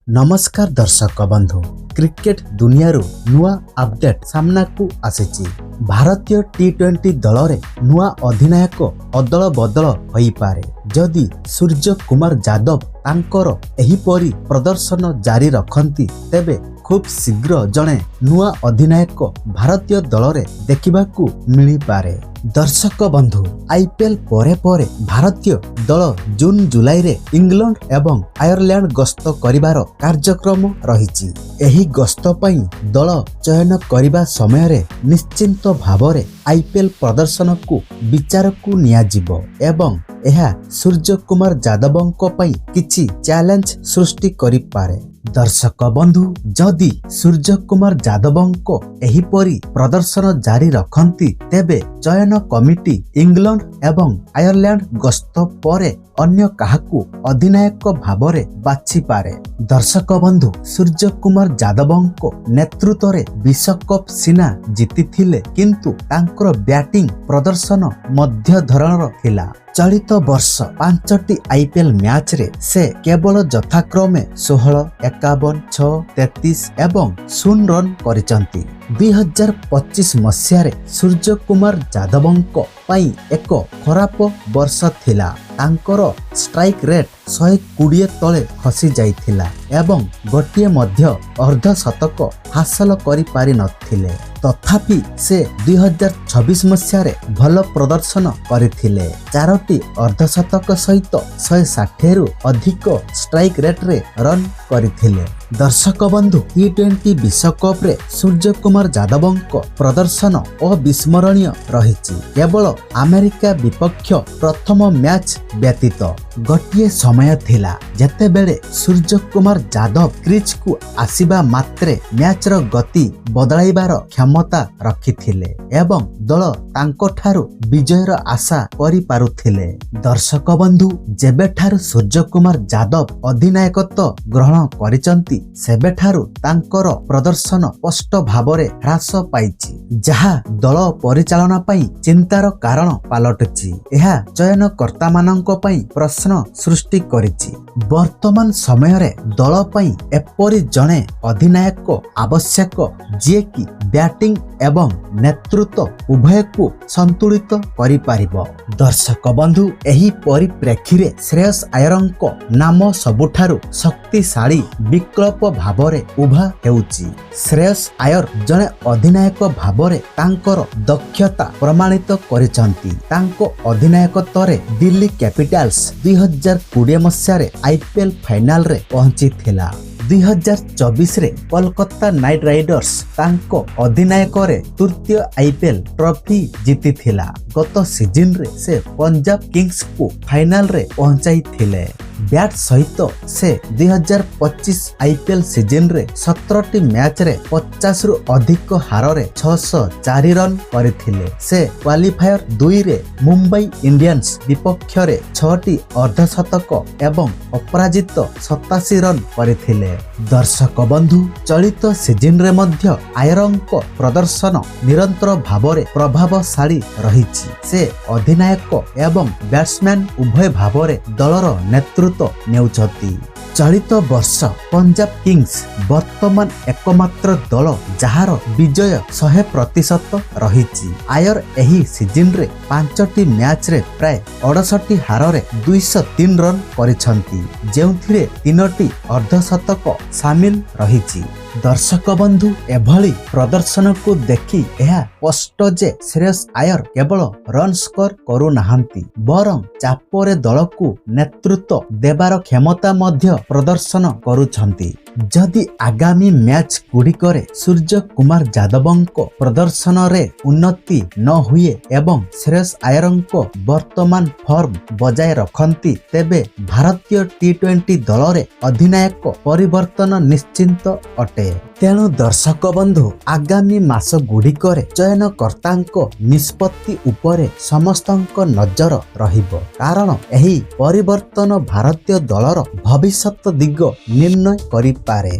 ନମସ୍କାର ଦର୍ଶକ ବନ୍ଧୁ, କ୍ରିକେଟ ଦୁନିଆରୁ ନୂଆ ଅପଡେଟ୍ ସାମ୍ନାକୁ ଆସିଛି। ଭାରତୀୟ ଟି-20 ଦଳରେ ନୂଆ ଅଧିନାୟକ ଅଦଳ ବଦଳ ହୋଇପାରେ। ଯଦି ସୂର୍ଯ୍ୟ କୁମାର ଯାଦବ ତାଙ୍କର ଏହିପରି ପ୍ରଦର୍ଶନ ଜାରି ରଖନ୍ତି, ତେବେ ଖୁବ୍ ଶୀଘ୍ର ଜଣେ ନୂଆ ଅଧିନାୟକ ଭାରତୀୟ ଦଳରେ ଦେଖିବାକୁ ମିଳିପାରେ। ଦର୍ଶକ ବନ୍ଧୁ, ଆଇପିଏଲ୍ ପରେ ପରେ ଭାରତୀୟ ଦଳ ଜୁନ୍ ଜୁଲାଇରେ ଇଂଲଣ୍ଡ ଏବଂ ଆୟର୍ଲାଣ୍ଡ ଗସ୍ତ କରିବାର କାର୍ଯ୍ୟକ୍ରମ ରହିଛି। ଏହି ଗସ୍ତ ପାଇଁ ଦଳ ଚୟନ କରିବା ସମୟରେ ନିଶ୍ଚିତ ଭାବରେ ଆଇପିଏଲ୍ ପ୍ରଦର୍ଶନକୁ ବିଚାରକୁ ନିଆଯିବ ଏବଂ ଏହା ସୂର୍ଯ୍ୟ କୁମାର ଯାଦବଙ୍କ ପାଇଁ କିଛି ଚ୍ୟାଲେଞ୍ଜ ସୃଷ୍ଟି କରିପାରେ। ଦର୍ଶକ ବନ୍ଧୁ, ଯଦି ସୂର୍ଯ୍ୟ କୁମାର ଯାଦବଙ୍କ ଏହିପରି ପ୍ରଦର୍ଶନ ଜାରି ରଖନ୍ତି, ତେବେ ଚୟନ କମିଟି ଇଂଲଣ୍ଡ ଏବଂ ଆୟର୍ଲାଣ୍ଡ ଗସ୍ତ ପରେ ଅନ୍ୟ କାହାକୁ ଅଧିନାୟକ ଭାବରେ ବାଛିପାରେ। ଦର୍ଶକ ବନ୍ଧୁ, ସୂର୍ଯ୍ୟ କୁମାର ଯାଦବଙ୍କ ନେତୃତ୍ୱରେ ବିଶ୍ୱକପ୍ ସିନା ଜିତିଥିଲେ, କିନ୍ତୁ ତାଙ୍କର ବ୍ୟାଟିଂ ପ୍ରଦର୍ଶନ ମଧ୍ୟ ଧରଣର ଥିଲା। ଚଳିତ ବର୍ଷ 5ଟି ଆଇପିଏଲ୍ ମ୍ୟାଚରେ ସେ କେବଳ ଯଥାକ୍ରମେ 16, 51, 6, 33 ଏବଂ 0 ରନ୍ କରିଛନ୍ତି। 2025 ମସିହାରେ ସୂର୍ଯ୍ୟ କୁମାର ଯାଦବଙ୍କ ପାଇଁ ଏକ ଖରାପ ବର୍ଷ ଥିଲା। ତାଙ୍କର ଷ୍ଟ୍ରାଇକ୍ ରେଟ୍ 120 ତଳେ ଖସି ଯାଇଥିଲା ଏବଂ ଗୋଟିଏ ମଧ୍ୟ ଅର୍ଦ୍ଧଶତକ ହାସଲ କରିପାରିନଥିଲେ। ତଥାପି ସେ 2026 ମସିହାରେ ଭଲ ପ୍ରଦର୍ଶନ କରିଥିଲେ। ଚାରୋଟି ଅର୍ଦ୍ଧଶତକ ସହିତ 160ରୁ ଅଧିକ ଷ୍ଟ୍ରାଇକ୍ ରେଟ୍ରେ ରନ୍ କରିଥିଲେ। ଦର୍ଶକ ବନ୍ଧୁ, ଟି-20 ବିଶ୍ୱକପରେ ସୂର୍ଯ୍ୟ କୁମାର ଯାଦବଙ୍କ ପ୍ରଦର୍ଶନ ଅବିସ୍ମରଣୀୟ ରହିଛି, କେବଳ ଆମେରିକା ବିପକ୍ଷ ପ୍ରଥମ ମ୍ୟାଚ୍ ବ୍ୟତୀତ। ଗୋଟିଏ ସମୟ ଥିଲା, ଯେତେବେଳେ ସୂର୍ଯ୍ୟ କୁମାର ଯାଦବ କ୍ରିଜ୍କୁ ଆସିବା ମାତ୍ରେ ମ୍ୟାଚ୍ର ଗତି ବଦଳାଇବାର କ୍ଷମତା ରଖିଥିଲେ ଏବଂ ଦଳ ତାଙ୍କଠାରୁ ବିଜୟର ଆଶା କରିପାରୁଥିଲେ। ଦର୍ଶକ ବନ୍ଧୁ, ଯେବେଠାରୁ ସୂର୍ଯ୍ୟ କୁମାର ଯାଦବ ଅଧିନାୟକତ୍ୱ ଗ୍ରହଣ କରିଛନ୍ତି, ସେବେଠାରୁ ତାଙ୍କର ପ୍ରଦର୍ଶନ ସ୍ପଷ୍ଟ ଭାବରେ ହ୍ରାସ ପାଇଛି, ଯାହା ଦଳ ପରିଚାଳନା ପାଇଁ ଚିନ୍ତାର କାରଣ ପାଲଟିଛି। ଏହା ଚୟନକର୍ତ୍ତାମାନଙ୍କ ପାଇଁ ପ୍ରଶ୍ନ ସୃଷ୍ଟି କରିଛି। ବର୍ତ୍ତମାନ ସମୟରେ ଦଳ ପାଇଁ ଏପରି ଜଣେ ଅଧିନାୟକ ଆବଶ୍ୟକ, ଯିଏକି ବ୍ୟାଟିଂ ଏବଂ ନେତୃତ୍ୱ ଉଭୟକୁ ସନ୍ତୁଳିତ କରିପାରିବ। ଦର୍ଶକ ବନ୍ଧୁ, ଏହି ପରିପ୍ରେକ୍ଷୀରେ ଶ୍ରେୟସ ଆୟରଙ୍କ ନାମ ସବୁଠାରୁ ଶକ୍ତିଶାଳୀ ବିକଳ୍ପ ଭାବରେ ଉଭା ହେଉଛି। ଶ୍ରେୟସ ଆୟର ଜଣେ ଅଧିନାୟକ ଭାବରେ ତାଙ୍କର ଦକ୍ଷତା ପ୍ରମାଣିତ କରିଛନ୍ତି। ତାଙ୍କ ଅଧିନାୟକତ୍ୱରେ ଦିଲ୍ଲୀ କ୍ୟାପିଟାଲ୍ସ 2020 ମସିହାରେ ଆଇପିଏଲ୍ ଫାଇନାଲରେ ପହଞ୍ଚିଥିଲା। 2024ରେ କୋଲକାତା ନାଇଟ୍ ରାଇଡର୍ସ ତାଙ୍କ ଅଧିନାୟକରେ ତୃତୀୟ ଆଇପିଏଲ୍ ଟ୍ରଫି ଜିତିଥିଲା। ଗତ ସିଜନରେ ସେ ପଞ୍ଜାବ କିଙ୍ଗସକୁ ଫାଇନାଲରେ ପହଞ୍ଚାଇଥିଲେ। ବ୍ୟାଟ୍ ସହିତ ସେ 2025 ଆଇପିଏଲ୍ ସିଜନରେ 17ଟି ମ୍ୟାଚରେ 50ରୁ ଅଧିକ ହାରରେ 604 ରନ୍ କରିଥିଲେ। ସେ କ୍ୱାଲିଫାୟର 2ରେ ମୁମ୍ବାଇ ଇଣ୍ଡିଆନ୍ସ ବିପକ୍ଷରେ ଛଅଟି ଅର୍ଦ୍ଧଶତକ ଏବଂ ଅପରାଜିତ 87 ରନ୍ କରିଥିଲେ। ଦର୍ଶକ ବନ୍ଧୁ, ଚଳିତ ସିଜନରେ ମଧ୍ୟ ଆୟରଙ୍କ ପ୍ରଦର୍ଶନ ନିରନ୍ତର ଭାବରେ ପ୍ରଭାବଶାଳୀ ରହିଛି। ସେ ଅଧିନାୟକ ଏବଂ ବ୍ୟାଟ୍ସମ୍ୟାନ୍ ଉଭୟ ଭାବରେ ଦଳର ନେତୃତ୍ୱ ନେଉଛନ୍ତି। ଚଳିତ ବର୍ଷ ପଞ୍ଜାବ କିଙ୍ଗସ୍ ବର୍ତ୍ତମାନ ଏକମାତ୍ର ଦଳ, ଯାହାର ବିଜୟ 100% ରହିଛି। ଆୟର ଏହି ସିଜନରେ 5ଟି ମ୍ୟାଚରେ ପ୍ରାୟ 68 ହାରରେ 203 ରନ୍ କରିଛନ୍ତି, ଯେଉଁଥିରେ ତିନୋଟି ଅର୍ଦ୍ଧଶତକ ସାମିଲ ରହିଛି। ଦର୍ଶକ ବନ୍ଧୁ, ଏଭଳି ପ୍ରଦର୍ଶନକୁ ଦେଖି ଏହା ସ୍ପଷ୍ଟ ଯେ ଶ୍ରେୟସ ଆୟର କେବଳ ରନ୍ ସ୍କୋର କରୁନାହାନ୍ତି, ବରଂ ଚାପରେ ଦଳକୁ ନେତୃତ୍ୱ ଦେବାର କ୍ଷମତା ମଧ୍ୟ ପ୍ରଦର୍ଶନ କରୁଛନ୍ତି। ଯଦି ଆଗାମୀ ମ୍ୟାଚ୍ ଗୁଡ଼ିକରେ ସୂର୍ଯ୍ୟ କୁମାର ଯାଦବଙ୍କ ପ୍ରଦର୍ଶନରେ ଉନ୍ନତି ନ ହୁଏ ଏବଂ ଶ୍ରେୟସ ଆୟରଙ୍କ ବର୍ତ୍ତମାନ ଫର୍ମ ବଜାୟ ରଖନ୍ତି, ତେବେ ଭାରତୀୟ ଟି-20 ଦଳରେ ଅଧିନାୟକ ପରିବର୍ତ୍ତନ ନିଶ୍ଚିତ ଅଟେ। ତେଣୁ ଦର୍ଶକ ବନ୍ଧୁ, ଆଗାମୀ ମାସଗୁଡ଼ିକରେ ଚୟନକର୍ତ୍ତାଙ୍କ ନିଷ୍ପତ୍ତି ଉପରେ ସମସ୍ତଙ୍କ ନଜର ରହିବ, କାରଣ ଏହି ପରିବର୍ତ୍ତନ ଭାରତୀୟ ଦଳର ଭବିଷ୍ୟତ ଦିଗ ନିର୍ଣ୍ଣୟ କରିପାରେ।